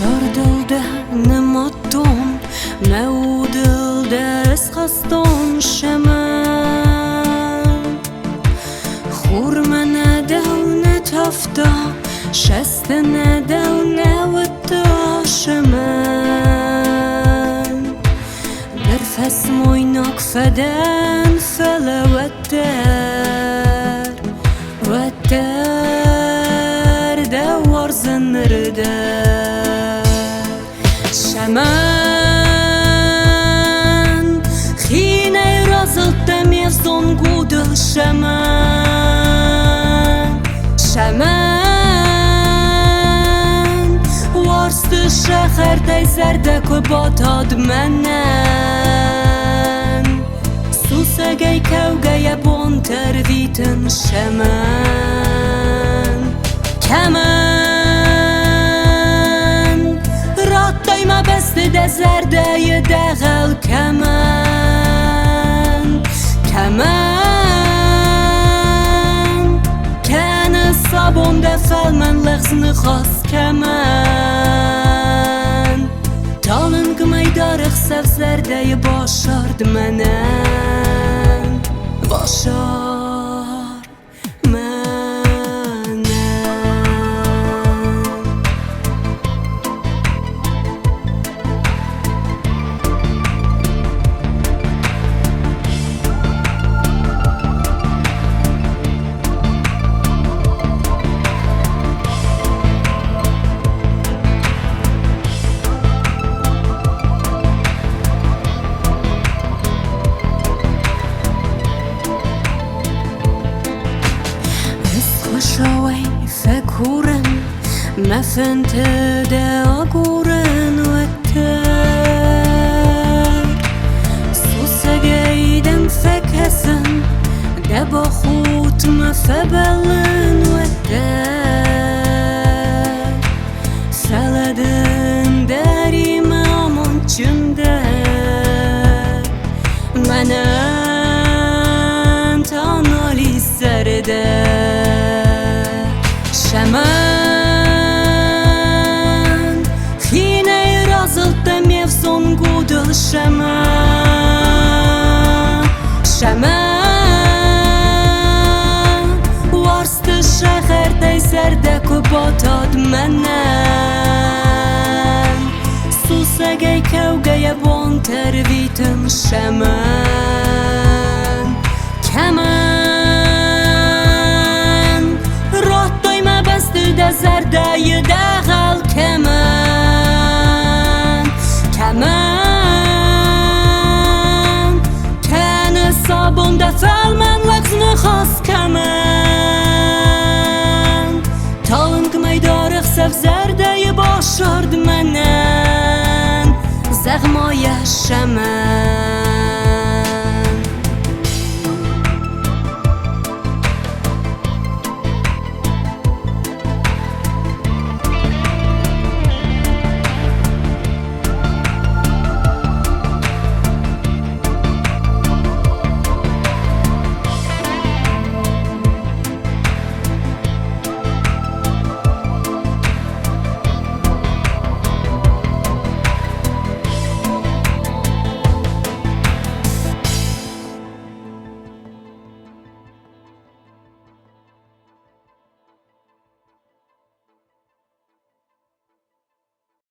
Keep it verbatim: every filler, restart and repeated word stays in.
Ardıldə nımaton, məudıldə ısxaston Şəmən. Xurmənədəv nə tafta, şəstənədəv nə vıtda Şəmən. Bir fəs moynaq fədən fələ vətər, vətər də varzınırdə. Şəmən, xinəy razıltdə mevzon qudıl Şəmən. Şəmən, varstı şəxərdəy zərdə kobotod məndən. Susəgəy kəvqəyə bon tərvitın Şəmən. Kəmən, ratdəy mə bəstədə zərdəy dəğəl Kəmən. Kəmən, kənə sabonədə fəlmən ləğznıxas Kəmən. Talınq məydarıx səv zərdəy başard məndən, başard məndən. Isxoşovəy fəkurən, məfəntədə oqurən vətər. Susəgəydəm fəkəsən, dəboxut məfəbələn vətər. Sələdin dərimə amon çımdə, məndən tanoli sərdə. Şəmən, xinəy razıltdə mevzon qudıl Şəmən. Şəmən, varstı şəxərdəy zərdə kobotod məndən. Susəgəy kəvqəyə bon tərvitın Şəmən. Kəmən, ratdəy mə bəstədə zərdəy dəğəl Kəmən. Kəmən, kənə sabonədə fəlmən ləğznıxas Kəmən. Talınq məydarıx səv zərdəy başard məndən, zəğmoyə Şəmən.